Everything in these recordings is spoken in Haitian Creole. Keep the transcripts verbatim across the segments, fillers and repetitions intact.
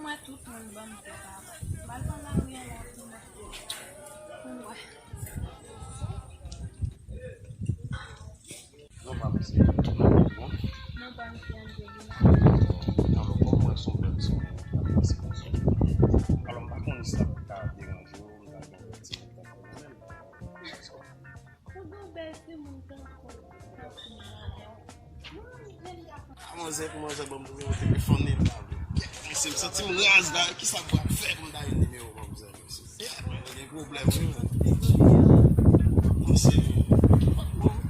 Mwen, tout moun ban m tèt avan. M al pran lari a la pou m, pou m wè. Non, pa mesye, non. Non, pa mesye Angelina. Alò, kòm mwen se yon pèsonn ki ap pase konsa. Alò, m pa konnen si sa pa ka deranje w, m ta gen yon ti Ou gen bèl timoun tankou, tankou mwen. Manzè pou manzè ban m nimewo telefòn li la. Mesye, m santi m raz la. Kisa m pral fè pou m ta jwenn nimewo manzè, mesye? Mwen gen pwoblèm, wi, men. Mesye,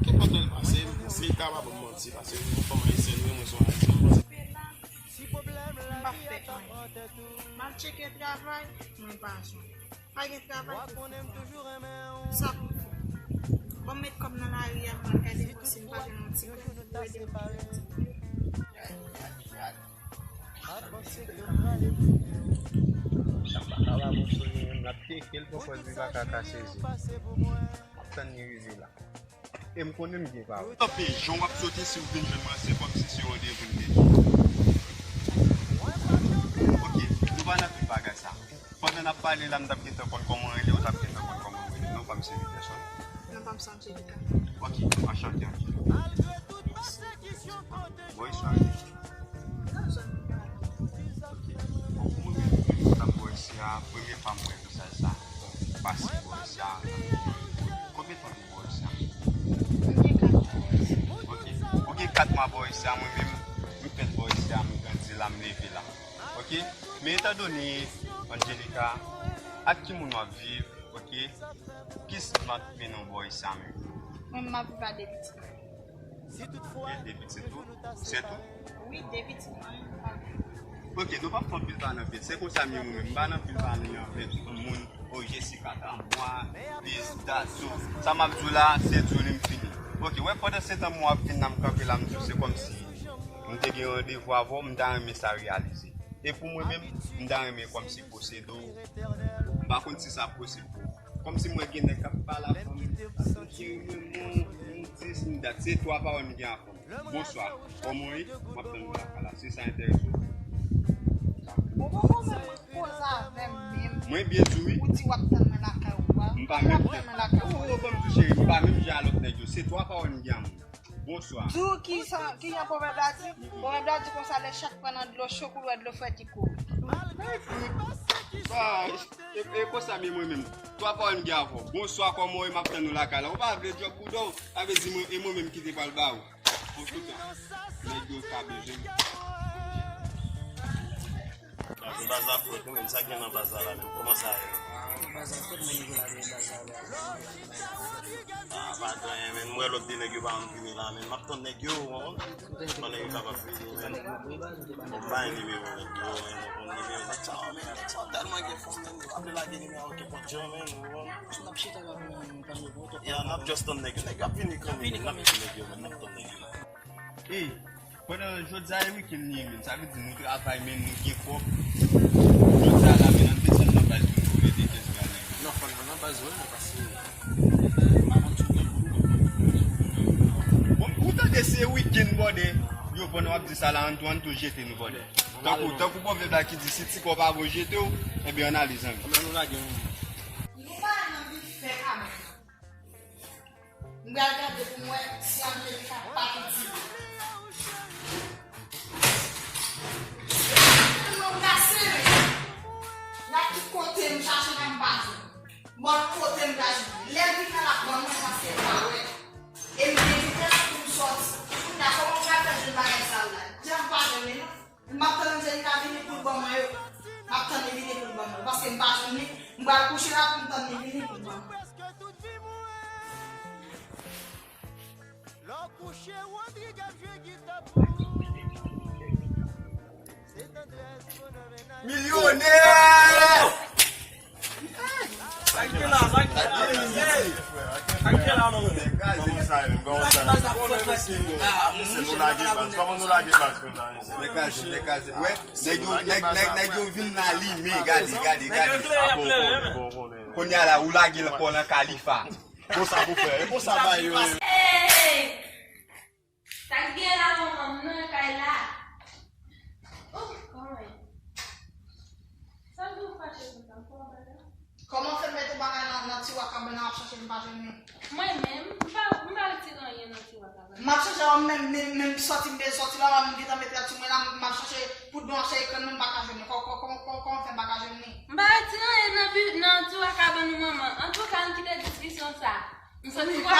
kèk pandan l pase, mesye, ta pa ban m manti, paske mwen se yon fanm ayisyèn, wi, mwen se yon ayisyen. M pa fè anyen. M al tcheke travay, mwen pa jwenn. Pa gen travay pou fè. Sa pou fè. Bon, m met kòb nan lari a, m al gade pou si m pa jwenn yon ti kòb pou ede m jwenn yon ti kòb. Sa pa ka ba bon sou li menm, l ap tcheke l poko li pa ka ka sezi. M ap tann li rive la. E m konnen m gen pawòl. Tanpri, jan w ap soti, si w vin jwenn mwen, se kòmsi se yon randevou n te gen. Ok, nou pa nan tout bagay sa. Pandan n ap pale la, m t ap gentan konn kòman w rele, ou t ap gentan konn kòman m rele. Non pa m se Peterson. Non pa m se Angelica. Ok, anchante, Angelica. Bòy sa rele. Ok. Bon, pou mwen menm, premye fwa m wè bòy sa, premye fwa m wè vizaj sa, m pase bòy sa. Konbyen tan ou gen bòy sa? M gen kat mwa. Ok. Ou gen kat mwa bòy sa, mwen menm, m fèt bòy sa, m grandi la, m leve la. Ok? Men etandone, Angelica, ak ki moun w ap viv, ok? Kisa k mennen w bòy sa menm? Mwen, m ap viv a de pitit mwen. Gen de pitit ou? Se tou? Wi, de pitit mwen, pa gen. Ok, nou p ap fè anpil pale nan pye. Se konsa m ye mwen menm. M pa nan anpil pale nan pye. Tout moun, o Jessica Tamboa, bis, daso. Sa m ap di w la, se di w li m fini. Ok, wè, pandan se tan mwen ap vin la, m kanpe la, m di w se kòmsi m te gen randevou avè w, m ta renmen sa reyalize. E pou mwen menm, m ta renmen kòmsi posede w. M pa konn si sa posib pou ou. Kòmsi m wè gen nèg k ap pale avè m, ap di cheri mwen bon, m dis, m dat. Se twa pawòl m gen avè w. Bonswa, kòman w ye? M ap tann ou lakay la. Si sa enterese w. Ou poko wè mwen poze avè m menm. Mwen byen di w wi. Ou di w ap tann mwen lakay ou a. M pa menm jan. Ou ban m di cheri, m pa menm jan a lòt nèg yo. Se twa pawòl m gen avè w. Bonswa. Di w ki sa, ki jan pwovèb la di? Pwovèb la di konsa, lè chat pran nan dlo cho, pou l wè dlo frèt, li kouri. Ba, e, e konsa m ye mwen menm. Twa pawòl m gen avè w. Bonswa, kòman w ye? M ap tann ou lakay la. Ou pa vle djòb pou do w, sa vle di mwen, e mwen menm ki te pral ba ou. Antouka, nèg yo ka bezwen m. Baz la frèt, wi, men sa gen nan baz la, la, men kòman sa ye? Ah, pa gen anyen, men m wè lòt de nèg yo pa vini la, men m ap tann nèg yo, wi. Pandan yo kapab vini, men. Bon, m pa gen nimewo nèg yo, men, m konn nimewo nèg sa, men, nèg sa tèlman gen fanm, men, yo pa vle lage nimewo kenpòt jan, men, wi. Ya, n ap just tann nèg yo, nèg yo ap vini kanmenm, men, n ap tann nèg yo, men, n ap tann nèg yo. Ey, pandan jodi a e wikenn li ye, men, sa vle di nou travay, men nou gen kòb. Jodi a la, men, ann desann nan baz nou, pou rete kèk grenn nèg. Non, fò n nan baz, wi, men, paske, eh, m pa konn si w gen pou nou. Bon, ou tande se wikenn, bòdè. Yo, pandan w ap di sa la, ann tou, ann tou jete nou, bòdè. Tankou, tankou pwovèb la ki di, si ti kò pa bon jete w, ebyen, ann ale, zanmi. Ann nou lage yon. Nou pa nan vin fè kamera. M pral gade pou m wè si Angelica pa piti. Mwen kase, men. Nan ki kote m chache nan m pa jwenn. Bon, kote m pral jwenn. Lè l vin nan l ap ban mwen, paske l pa wè. E m te di tèt pou m sòti. Kounye a, kòman m pral fè jwenn bagay sa yo la? Jan m pa jwenn li, non. M ap tann Angelica vini pou l ban mwen yo. M ap tann li vini pou l ban mwen yo. Paske m pa jwenn li, m pral kouche la pou m tann li vini pou l ban mwen. Milyonè! Sa k gen la, sa k gen la, men, hey! Sa k gen la, non, men? Mesye, nou lage baz. Kòman nou lage baz konsa, mesye? Nèg kaze, nèg kaze. Wè, nèg yo, nèg, nèg, nèg yo vin la limen. Gade, gade, gade. Kounye a la, ou lage l ankò nan kalifa. Konsa pou fè. E konsa ba yo. Hey! Sa k gen la, manman m nan kay la? Oh, kòman ye? Kabann nan, m ap chache, m pa jwenn li. Mwen menm, m pa, m pa retire anyen nan tiwa kabann. M ap chache, wè, menm, menm, menm sòti m te sòti la, wè, m gentan met rad sou mwen la, m ap chache pou dlo m ap chache ekran nan, m pa ka jwenn li. Kò-, kò-, kò-, kò-, kòman fè m pa ka jwenn li? M pa retire anyen nan bi-, nan tiwa kabann ou, manman. Antouka, ann kite diskisyon sa. M sot kwè.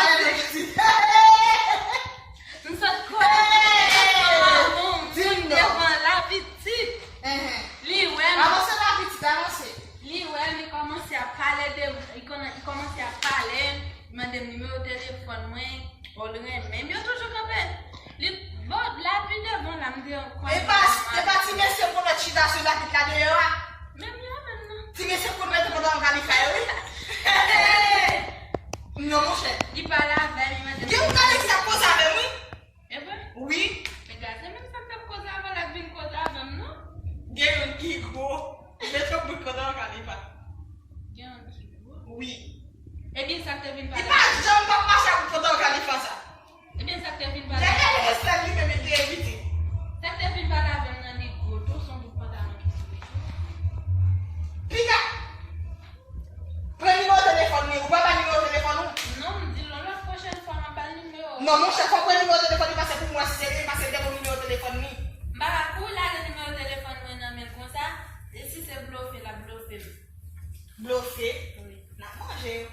M sot kwè. Di m non. Devan la pitit. Li wè m. Avanse la pitit, avanse. Li wè m, li kòmanse ap pale de m. Li konnen, li kòmanse ap pale. Li mande m nimewo telefòn mwen. O, l renmen m. Yo toujou kanpe. Li, bon, la pi devan la, m te kwè. E pa, e pa ti mesye pwomèt chita sou lapit la deyò a. Menm yo menm non. Ti mesye pwomèt pantalon Khalifa yo, wi. Non, monchè. Li pale avè m, li mande m. Gen yon Khalifa k ap koze avè m, wi. E vre? Wi. Men gade, se menm sa k t ap koze avè l la k vin koze avè m, non? Gen youn ki gwo. Li mete yon bout pantalon Khalifa. Gen youn ki gwo? Wi. Ebyen, sa k te vin pale. Li pa janm p ap mache ak pantalon Khalifa sa. Ebyen, sa k te vin pale. Lè l rete sèl li menm, li te evite. Sa k te vin pale avè m nan, li gwo tou, se yon bout pantalon ki sou li tou. Piga! Pran nimewo telefòn li, ou pa ba nimewo telefòn ou? Non, m di l yon lòt pwochèn fwa, m ap ba l nimewo. Non, monchè, fò pran nimewo telefòn li, pase pou m wè si se li, pase l te bon nimewo telefòn li. M pa ka kouri lage nimewo telefòn mwen nan men l konsa, e si se blofe, l ap blofe m. Blofe? Wi. N ap manje yo.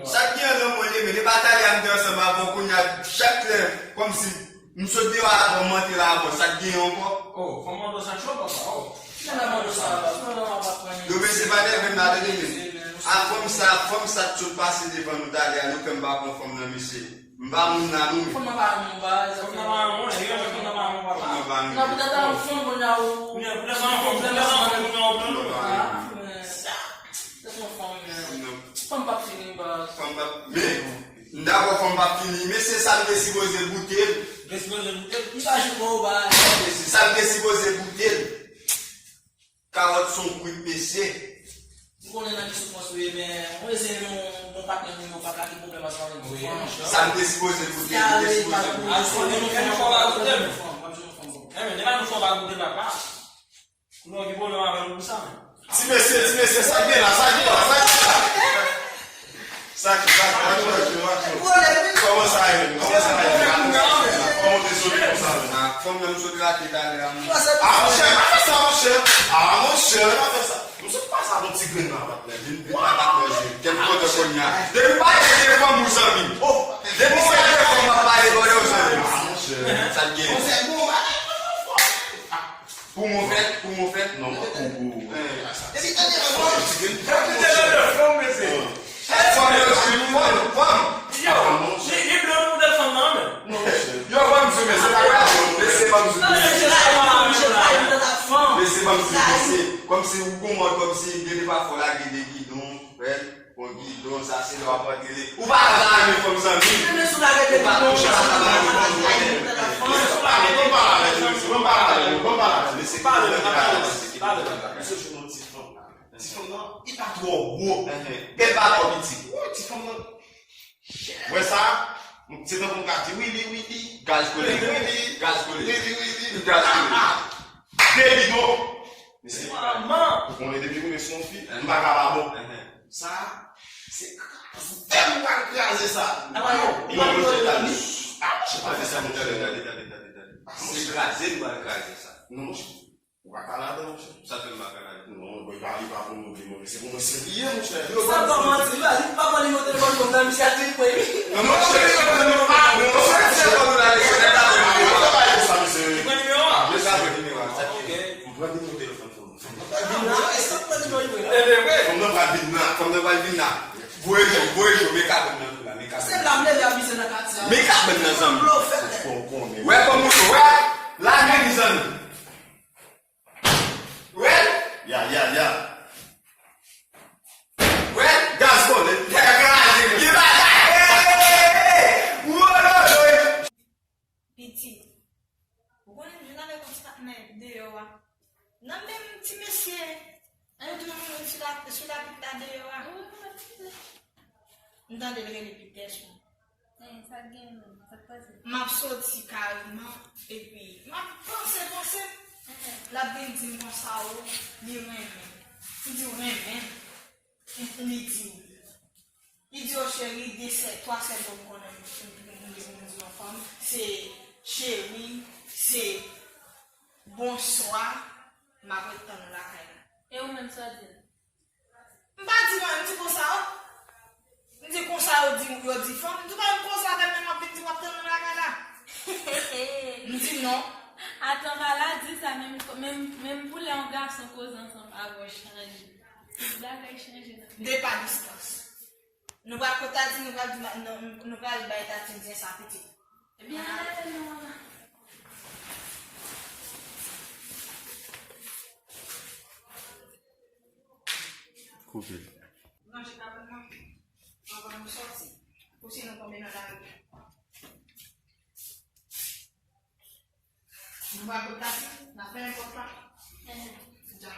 Sa k gen nan mwen, men, e pa talè a m te ansanm avè w, kounye a, chak lè, kòmsi, m sot deyò a, avan m antre la avè w, sa k gen ankò? Oh, fò m mande w sa cho, papa, oh. Ki jan la mande w sa, papa? Sinon, non, papa, pran. Yo, men, se pa nève m la, tande, men. A fanm sa, fanm sa t sot pase devan nou talè a, nou fè m pa pran fanm nan, mesye. M pa moun nan, non. Fanm nan pa moun, baz. Fanm nan pa moun, e, fanm nan pa moun, papa. Fanm nan pa moun. Nan poutèt a yon fanm, moun nan ou. Poutèt a yon fanm, poutèt a yon fanm, moun nan ou pran. Ah, men. Sa se yon fanm, men. Non. Fanm p ap fini, baz. Fanm p ap, men, m dakò fanm p ap fini, men se sa l te sipoze boute l. Te sipoze boute l? Li pa jwenn ou, baz. Men se sa l te sipoze boute l. Kawòt se yon kwit, mesye. M konnen nan ki soufrans ou ye, men mwen se yon bon patnè nou, nou pa ka gen pwoblèm ansanm avèk nou. Sa m te sipoze boute l, m te sipoze boute l. Al konnen nou fanm pa goute m. Fanm, fanm, fanm. Enben, depi nou fanm pa goute papa. Nou gen pwoblèm avè nou pou sa, men. Ti mesye, ti mesye, sa k gen la, sa k gen la, sa k gen la. Sa k, sa k, aksyon, aksyon, aksyon. Kòman sa ye menm? Kòman sa ye menm? Kòman w te soti konsa menm? Ah, fanm nan m sot rate talè a, monchè. Ah, monchè, pa fè sa, monchè. Ah, monchè, pa fè sa. M sot pase avè yon ti grenn la, patnè. Vin, vin pa patnè jwe. Kèt kote kounye a. Depi pa gen fanm ou zanmi. Depi se de fanm w ap pale, bò yo zanmi. Ah, monchè. Sa k gen? Pou mwen fèt, pou mwen fèt, non, mwen pou, pou. Depi tande fanm, depi tande fanm, mesye. Fanm yo, fanm, fanm. Yo, li, li blan pou tèt fanm nan, men. Non, mesye. Yo, fanm, mesye, mesye, pa ka bon, mesye, fanm, mesye. Mesye, fanm, mesye. Kòmsi ou gon mòd, kòmsi, gen de pafwa w lage de gidon, frè. Bon, gidon, sa se lè w ap antre li. Ou pa ka renmen fanm zanmi. Ou pa touche sa, sa pa renmen fanm zanmi. Ban m pale avè nou, ban m pale avè nou, ban m pale avè nou. Mesye, pale, pale, pale. Mesye, jwenn yon ti fanm la. Ti fanm nan, li pa twò gwo. Men l pa twò piti. Wi, ti fanm nan. Wè sa? Se tankou m ka di, wi, li, wi, li. Gaz kole. Wi, wi, li. Gaz kole. Wi, li, wi, li. Gaz kole. De gidon. Mesye, ou konnen depi ou konnen se yon fi, m pa ka pa bon. Sa, se kraze m pral kraze sa. Non, monchè, tande. Ah, monchè, pa fè sa, monchè. Tande, tande, tande, tande. Se kraze m pral kraze sa. Non, monchè. Ou pa ka ladan, monchè. Sa fè m pa ka ladan. Non, bon, li pa, li pa pou nou, li move. Se pou mwen, se li ye, monchè. Sa pa manti, li pa, li pa pran nimewo telefòn fanm nan, misye ap vin pran li. Non, monchè, non, non, non, non, monchè, se pa nou la, mesye, nèg la pran nimewo a. Li pran nimewo a? Nèg la pran nimewo a, sa ki. Ok. M pran nimewo telefòn fanm nan. Fanm nan pral vin la, e sa pran nimewo li la. Fanm nan pral vin la, fanm nan pral vin la. Voye jo, voye jo, men kabann nan tou la, men kabann nan. Se la m leve ap vize nan katye a. Men kabann nan, zanmi. Blofè. Fò w konnen. Wè, fanm ou, wè, la, men zanmi. Wè. Ya, ya, ya. Wè, gaz kole. Tè kraze. Ki bagay. Hey, hey, hey, hey. Woyoyoy. Pitit. Ou konnen m jwenn avèk yon ti patnè deyò a. Nan menm ti mesye, yo toujou jwenn sou la, sou lapit la deyò a. M tande l rele Pitèson. Sa k gen menm? Sa k pase? M ap soti kareman, epi m ap panse, panse. L ap vin di m konsa, o, li renmen m. M di w renmen m. Li di w. Li di w, cheri, de sèl, twa sèl mo m konnen m di yon fanm, se cheri, se bonswa, m ap ret tann ou lakay la. E ou menm, sa w di l? M pa di mwen, m di konsa, o. M di konsa yo di, yo di fanm. M di pa m konsa, tèlman m ap vin di w ap tann mwen lakay la. M di non. Atan, pa la di sa, menm, menm, menm pou lè yon gason koze ansanm avè w chanje. Tout bagay chanje nan peyi. Depa distans. Nou pral kot Tati, nou pral di, nou, nou pral bay Tati di sa pitit. Ebyen, ale non. Koupe l. Ranje kabann nan anvan nou sòti, pou si nou tonbe nan lari. Nou pral kot Tati, n ap fèmen pòt la. Dja.